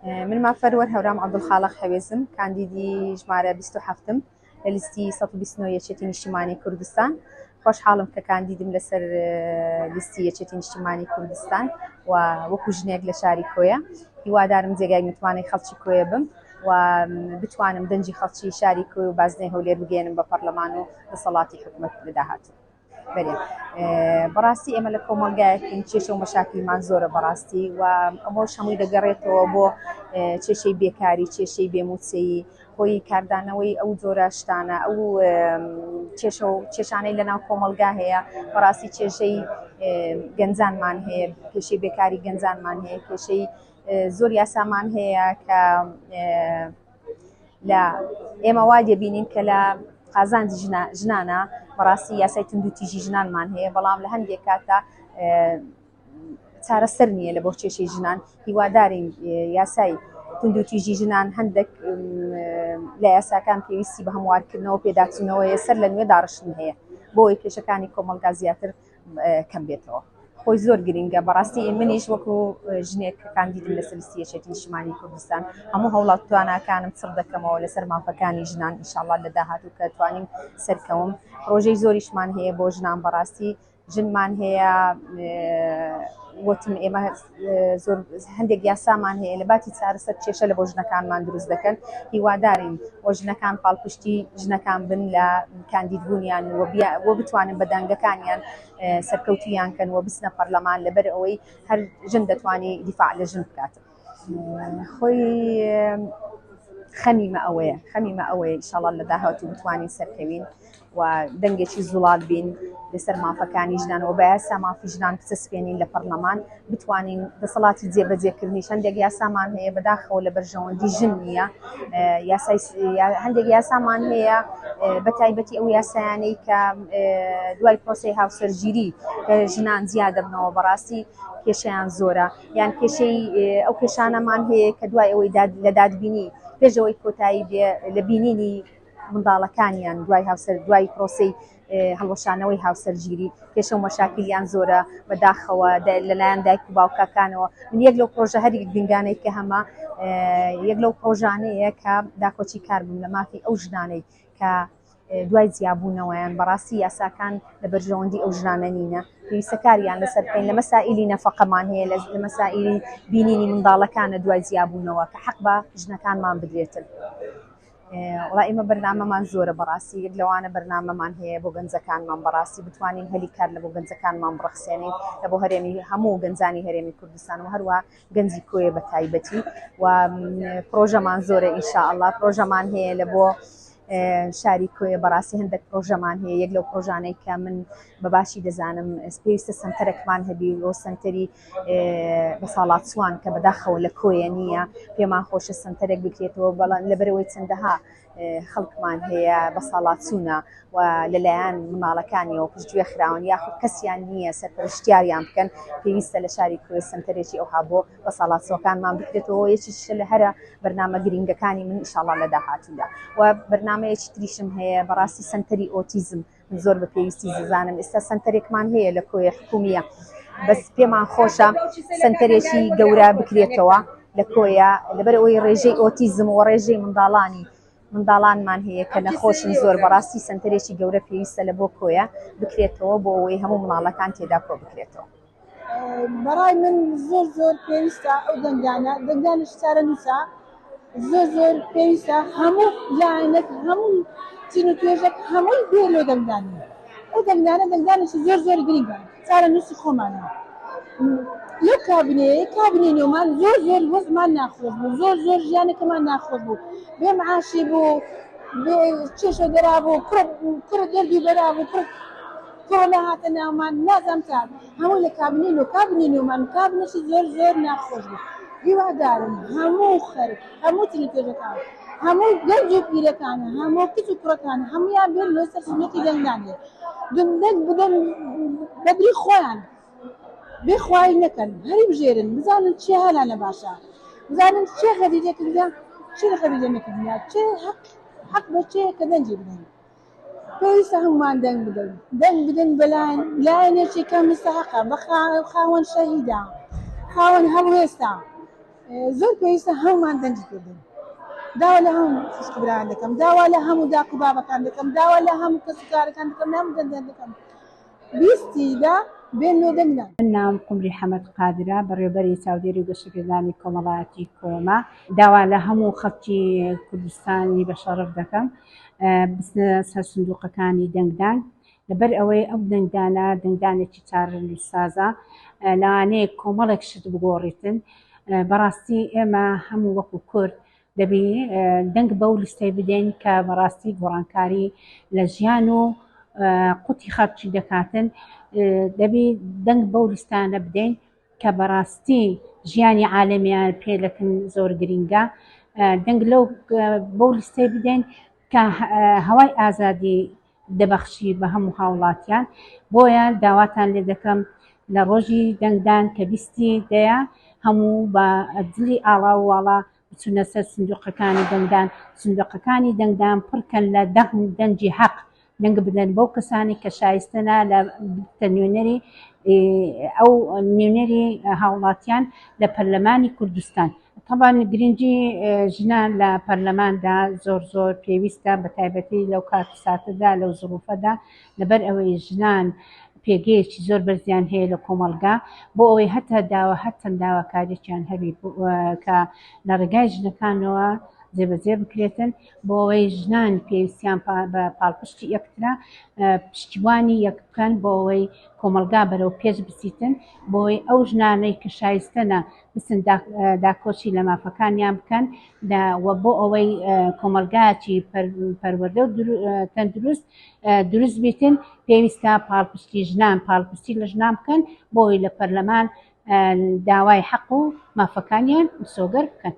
من مافپەروەر هەورام عەبدولخالق هەوێزم، کاندیدی ژمارە 27م لە لیستی 129 یەکێتی نیشتیمانی کوردستان. خۆشحاڵم کە کاندیدم لەسەر لیستی یەکێتی نیشتیمانی کوردستان و وەکو ژنێک لە شاری کۆیە. هیوادارم جێگای متمانەی خەڵکی کۆیە بم و بتوانم دەنگی خەڵکی شاری کۆیە و بازنەی هەولێر بگەیەنم بە پەرلەمان و دەسەڵاتی حکومەت لە داهاتوو. بەرێ بەڕاستی ئێمە لە کۆمەڵگایەکین کێشە و مەشاکلمان زۆرە بەڕاستی و ئەمەش هەمووی دەگەڕێتەوە بۆ کێشەی بێکاری کێشەی بێموچەیی خۆی کاردانەوەی ئەو جۆرە شتانە ئەو کێشە و کێشانەی لەناو کۆمەڵگا هەیە بەڕاستی کێشەی گەنجانمان هەیە کێشەی بێکاری گەنجانمان هەیە کێشەی زۆر یاسامان هەیە کە لە ئێمە وا دەبینین کە لە قازانجی ژنانە بەڕاستی یاسای توندوتیژی ژنانمان هەیە بەڵام لە هەندێک کاتدا چارەسەر نییە لە بۆ کێشەی ژنان هیوادارین یاسای توندوتیژی ژنان هەندێک لە یاساکان پێویستی بە هەموارکردنەوە پێداچوونەوەیە سەر لە نوێ داڕشتن هەیە بۆ ئەوەی کێشەکانی کۆمەڵگا زیاتر کەم بێتەوە. خۆی زۆر گرنگە بەڕاستی منیش وەکو ژنێک کە کاندیدم لەسەر لیستی یەکێتی نیشتمانی کوردستان هەموو هەوڵات تواناکانم چڕ دەکەمەوە لەسەر مافەکانی ژنان ئینشاڵڵا لە داهاتوو کە توانیم سەرکەوم پرۆژەی زۆریشمان هەیە بۆ ژنان بەڕاستی ژنمان هەیە وتم ئێمە زۆر هەندێک یاسامان هەیە لە باتی چارەسەر کێشە لە بۆ ژنەکانمان دروست دەکەن هیوادارین و ژنەکان پاڵپشتی ژنەکان بن لە کاندید بوونیان و بتوانن بە دەنگەکانیان سەرکەوتویان کەن و بچنە پەرلەمان لەبەر ئەوەی هەر ژن دەتوانی دیفاع لە ژن بکات. خۆی خەمیمە ئەوەیە خەمیمە ئەوەیە ئیشەڵا لە داهاتوو بتوانین سەرکەوین و دەنگێکی زوڵال بین لەسەر مافەکانی ژنان و بە یاسا مافی ژنان بچەسپێنین لە پەرلەمان بتوانین دەسەڵاتی جێبەجێکردنیش هەندێک یاسامان هەیە بەداخەوە لە بەرژەوەندی ژن نییە یاسای هەندێک یاسامان هەیە بە تایبەتی ئەو یاسایانەی کە دوای پرۆسەی هاوسەرگیری کە ژنان جیا دەبنەوە بەڕاستی کێشیان زۆرە یان کێشەی ئەو کێشانەمان هەیە کە دوای ئەوەی لە دادبینی پێشەوەی کۆتایی بێ لە بینینی منداڵەکانیان دوای هاوسەر دوای پرۆسەی هەڵوەشانەوەی هاوسەرگیری کێشە و مەشاکلیان زۆرە بەداخەوە لەلایەن دایک و باوکەکانەوە من یەک لەو پرۆژە هەری گرنگانەی کە هەمە یەک لەو پرۆژانەیە کە داکۆکی کار بووم لە مافی ئەو ژنانەی کە دوای جیابوونەوەیان بەڕاستی یاساکان لە بەرژەوەندی ئەو ژنانە نینە پێویستە کاریان لەسەر بکەین لە مەسائلی نەفەقەمان هەیە لە مەسائلی بینینی منداڵەکانە دوای جیابوونەوە کە حەق بە ژنەکانمان بدرێتن. وڵا ئێمە بەرنامەمان زۆرە بەڕاستی یەک لەوانە بەرنامەمان هەیە بۆ گەنجەکانمان بەڕاستی بتوانین هەلی کار لە بۆ گەنجەکانمان بڕەخسێنین لە بۆ هەرێمی هەموو گەنجانی هەرێمی کوردستان و هەروە گەنجی کۆیە بە تایبەتی و پرۆژەمان زۆرە ئینشاءاللە پرۆژەمان هەیە لە بۆ شاری کۆیە بەڕاستی هەندێک پرۆژەمان هەیە یەک لەو پرۆژانەی کە من بە باشی دەزانم پێویستە سنتەرێکمان هەبی بۆ سنتەری بەساڵاچووان کە بەداخەوە لە کۆیە نییە پێمان خۆشە سنتەرێک بکرێتەوە بەڵام لەبەرەوەی چەندەها خەڵکمان هەیە بەساڵاچوونە و لەلایەن منداڵەکانیەوە پشتگوێ خراون یاخود کەسیان نییە سەرپەرشتیاریان بکەن پێویستە لە شاری کۆیە سنتەرێکی ئەوها بۆ بەساڵاچووەکانمان بکرێتەوە یەکێکیشە لە هەرە بەرنامە گرنگەکانی من ئیشاڵڵا لە داهاتوودا و بەرنامەیەکی تریشم هەیە بەڕاستی سنتەری ئۆتیزم من زۆر بە پێویستی دەزانم ئێستا سنتەرێکمان هەیە لە کۆیە حکومیە بەس پێمان خۆشە سنتەرێکی گەورە بکرێتەوە لە کۆیە لەبەر ئەوەی ڕێژەی ئۆتیزم و ڕێژەی منداڵانی منداڵانمان هەیە کە نەخۆشن زۆر بەڕاستی سنتەرێکی گەورە پێویستە لە بۆ کۆیە بکرێتەوە بۆ ئەوەی هەموو منداڵەکان تێدا کۆ بکرێتەوە. بەڕای من زۆر زۆر پێویستە ئەو دەنگدانە دەنگدانش چارەنووسە زۆر زۆر پێویستە هەموو لایەنێک هەموو چین و توێژێک هەمووی بێ لۆ دەنگدانی ئەو دەنگدانە دەنگدانێکی زۆر زۆر گرنگە چارەنووسی خۆمانە لەو کابینەیە کابینەی نۆمان زۆر زۆر وەزمان ناخۆش بوو زۆر زۆر ژیانەکەمان ناخۆش بوو بێ معاشی بوو بێ کێشە دەرابوو کوڕ کوڕ دەردی بەرابوو کوڕ کۆرۆنا هاتە ناومان نازانم تا هەموو لە کابینەی نۆ کابینەی نۆمان کابینەشی زۆر زۆر ناخۆش بوو هیوادارم هەموو خەرک هەموو چین و توێژەکان هەموو گەنج و پیرەکان هەموو کچ و کوڕەکان هەمویان بێن لەسەر سنووری دەنگدانێ دەنگ بدەن بەدری خۆیان بێ خوایی نەکەن هەری بژێرن بزانن چێ هەلانە باشە بزانن چێ غەدیرێ کردە چێ غەدیرێ نەکردە چێ حەق حەق بە چێ کە دەنگی بدەن پێویستە هەموومان دەنگ بدەین دەنگ بدەین بە لایەنێکی کە مستەحەقە بە خاوەن شەهیدە خاوەن هەڵوێستە. زۆر پێویستە هەموومان دەنگی پێ بدەین. داوا لە هەموو خوشک و برایان دەکەم، داوا لە هەموو داک و بابەکان دەکەم، داوا لە هەموو کەسوکارەکان دەکەم، لە هەموو گەنجان دەکەم 20 ی دە بێن لۆ دەنگدان. من ناوم قومری حەمەد قادرە، بەڕێوەبەری چاودێری و گەشەپێدانی کۆمەڵایەتی کۆمە. داوا لە هەموو خەڵکی کوردستانی بەشەڕەف دەکەم بچنە سەر سندوقەکانی دەنگدان، لەبەر ئەوەی ئەو دەنگدانە دەنگدانێکی چارەنووسسازە، لەوانەیە کۆمەڵێک شت بگۆڕیتن. بەڕاستی ئێمە هەموو وەکو کورد دەبی دەنگ بەو لیستەی بدەین کە بەڕاستی گۆڕانکاری لە ژیان و قوتی خەڵکی دەکاتن. دەبی دەنگ بەو لیستانە بدەین کە بەڕاستی ژیانی عالەمیان پێ لەکن زۆر گرینگە. دەنگ لەو بەو لیستەی بدەین کە هەوای ئازادی دەبەخشی بە هەموو هاوڵاتیان. بۆیە داواتان لێ دەکەم لە ڕۆژی دەنگدان کە 20 دەیە هەموو بە دلی ئاڵا و واڵا بچونە سەر سندوقەکانی دەنگدان، سندوقەکانی دەنگدان پڕکەن لە دەنگ دەنگی هەق، دەنگ بدەن بەو کەسانی کە شایستەنە لە بتە نوێنەری ئەو نوێنەری هاوڵاتیان لە پەرلەمانی کوردستان. تەبان گرنگی ژنان لە پەرلەماندا زۆر زۆر پێویستە، بە تایبەتی لەو کات و ساتەدا لەو زروفەدا، لەبەر ئەوەی ژنان پێگەیەکی زۆر بەرزیان هەیە لە کۆمەڵگا، بۆ ئەوەی هەتا داوا هەرچەند داواکاریەکیان هەبی کە لە ڕێگای ژنەکانەوە جێبەجێ بکرێتن، بۆ ئەوەی ژنان پێویستیان بە پاڵپشتی یەکترە، پشتیوانی یەک بکەن بۆ ئەوەی کۆمەڵگا بەرەو پێش بچیتن، بۆ ئەوەی ئەو ژنانەی کە شایستەنە بچن داکۆکی لە مافەکانیان بکەن و بۆ ئەوەی کۆمەڵگایەکی پەروەردە و تەندروست دروست بیتن پێویستە پاڵپشتی ژنان پاڵپشتی لە ژنان بکەن بۆ ئەوەی لە پەرلەمان داوای حەق و مافەکانیان مسۆگەر بکەن.